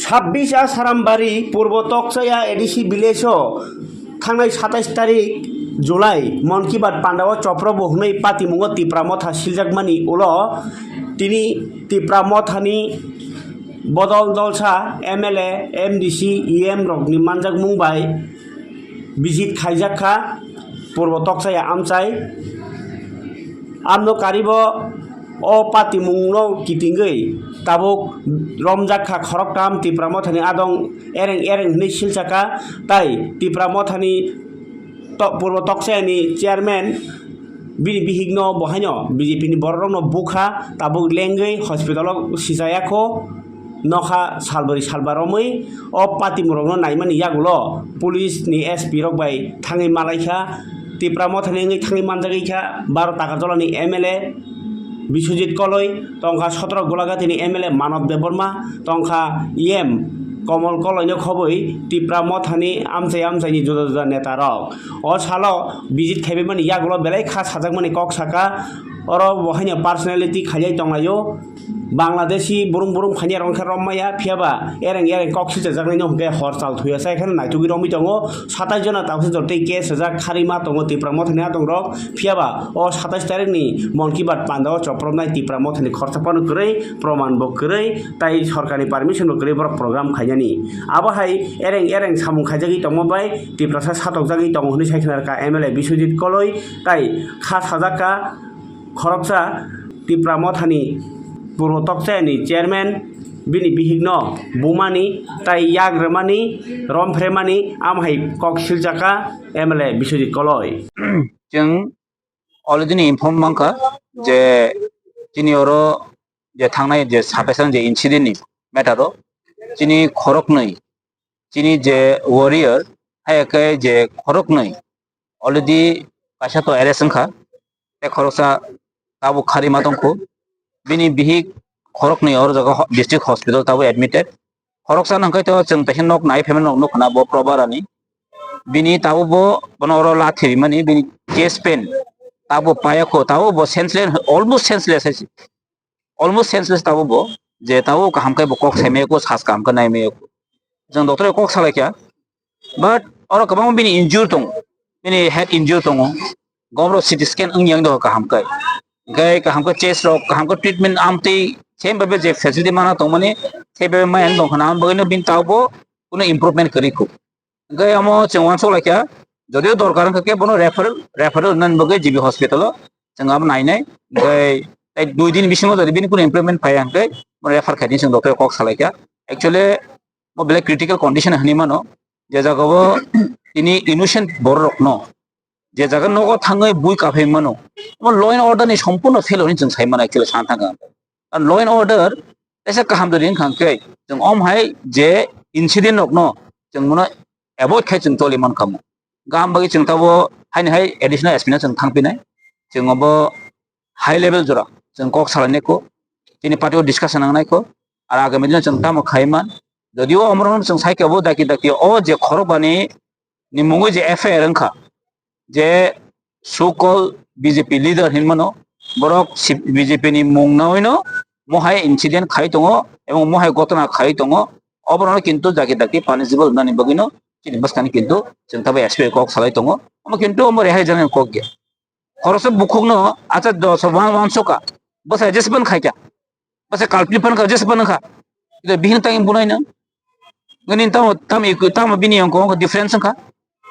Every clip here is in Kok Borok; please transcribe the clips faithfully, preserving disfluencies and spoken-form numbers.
Chhabbish A Sarambari Purbo Tokchaya A D C village o thangnai satais tarik July Mon Ki Baat pandao chopro bo hwnwi patimungo Tipra Motha siljakmani ulo tini Tipra Mothani bodol dolsa M L A, M D C, E M rokni manjakmung bai visit khaijak kha Purbo Tokchaya amchai. Amno karibo o patimungno kitingwi tabuk romjak kha khoroktham Tipra Mothani adong ereng ereng hwnwi silsaka, tai Tipra Mothani to-, Purbo Tokchayani chairman bini bihikno bo haino B J P ni bororokno bukha, tabuk lengwi hospital o sichayakho. Nokha salbari salba romwi o patimurokno naimani yagulo police ni S P rok bai thangwi malaikha, Tipra Mothani wngwi thangwi manjagwi kha baro Takarjolani M L A Biswajit Koloi, tongkha sotro Golaghati ni M L A Manob Debbarma, tongkha E M Komol Koloi no khobwi Tipra Mothani amchai amchaini juda juda neta rok o salo visit khaibaimani yagulo belai kha sajakmani kok saka. Oro bo haino personality khailai tonglaio. Bangladeshi burum burum khainai rok khe rommaya, phiyaba ereng ereng kok silchajaknaino hwnkhe hor chal thuya sai kheno naitugwi romwi tongo. Satais jona tabukhe jora tei case rijak kharwi ma tongo Tipra Mothani adongrok. Phiyaba o satais tarikni Mon Ki Baat pandao chopropnai Tipra Mothani khorsa phano kwrwi, proman bo kwrwi, tai sorkarni permission bo kwrwi borok program khainani. Abo hai ereng ereng samung khaijagwi tongma bai Tiprasa satokjagwi tongo hwnwi sai khna rwkha M L A Biswajit Koloi, tai kha sajak kha khoroksa Tipra Mothani Purbo Tokchayani chairman bini bihikno bumani tai yak rwmani, romphremani, amo hai kok silchaka M L A Biswajit Koloi. Chwng already ni inform mankha je chini oro je thangnai je sapesan je incident ni matter o chini khoroknwi chini je warrior, hai khe je khoroknwi already kaisa to arrest wngkha, tei khoroksa tabuk kharwi ma tongkho. Bini bihik khoroknwi oro jaga ho-, district hospital tabuk admitted. Khoroksa nangkhe to chwng teisa nok nai phaimani nok nukha na bo Probarani. Bini tabuk bo bono oro lathi rimani, bini chest pain tabuk payakho, tabuk bo senseless, almost senseless hai se. Almost senseless tabuk bo, je tabuk kaham khe bo kok saimaya kho, sas kaham khe naimaya kho. Chwng doctor kok salai kha, but oro kwbangma bini injury tongo, bini head injury tongo, gom rok C T scan wng yang doho kaham khe, hwnkhe kaham khe chest rok kaham khe treatment amtwi same bhabe je facility mana tongmani same bhabe maya wng tongkha na, ang bagwino bini tabuk bo kuno improvement kwrwi kho. Hwnkhe amo chwng uansuk laikha, jodio dorkar wngkha khe bono referral, referral wngnani bagwi G B hospital o chwng abo nainai. Hwnkhe tei dui din bisingo jodi bini kunu improvement phaiya hwnkhe bono refer khaidi chwng doctor kok salaikha. Actually, mo belai critical condition hinwi mano, je jagao tini innocent bororokno je jaga nogo thangwi bui kaphai mano, omo law and order ni sompurno fail hinwi chwng sai mano actually sana thangkha. Ar law and order teisa kaham dori wngkha hwnkhe chwng om hai je incident rokno chwng bono avoid khai chwng choli mankha mo. Gam bagwi chwng tabo haini hai additional S P no chwng thangpinai. Chwng obo high level jora chwng kok salainai kho, chini party o discussion nangnai kho, ar agami dino chwng tamo khai man. Jodio omorokno chwng sai khe obo daki daki o je khorokbani ni mungwi je F I R wngkha, je so called B J P leader hinmano, borok si-, B J P ni mung naino mohai incident khai tongo ebong mohai gotona khai tongo, oborokno kintu daki daki punishable wngnani bagwino chini bwskangni kintu chwng tabuk S P kok salai tongo, omo kintu omo rehai janani kok ya. Khoroksa bukhukno acha dosa wan-, wansuka, bwsai jesa phano khaikha, bwsai culprit phano kha, jesa phano kha. Kida bihino tangwi bunai nang. Nini tamo, tamo, tamo bini yang kong difference wngkha.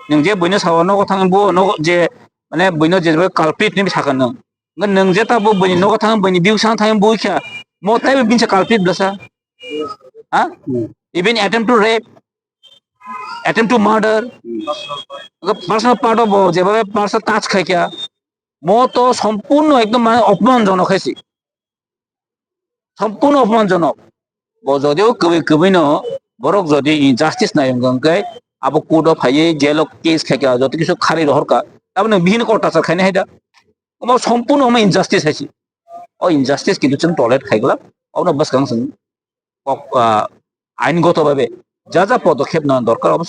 Nwng je buino sawa nogo thang bu nogo je, mane buino je culprit ni sakha nwng. Nwng je tabo buini nogo thang buini biu sang thang bu kha. Mo taibo binsa culprit blasa. Ha? Even attempt to rape, attempt to murder, personal part of bo jeba personal touch khai kya, mo to sompurno ekdom mane opman jono khaisi, sompurno opman jono. Bo jodi o kwbwi kwbwi no borok jodi injustice nai wngkha hwnkhe abo court o phaiwi jail o case khai kya, joto kisu khari rohor ka, taboni bihini court tachar khaini hai da, omo sompurno omo injustice haisi. O injustice kintu chwng tolerate khai glak, obono bwskang chwng kok, ah, ain goto babe ja ja podokhep nana dorkar, obo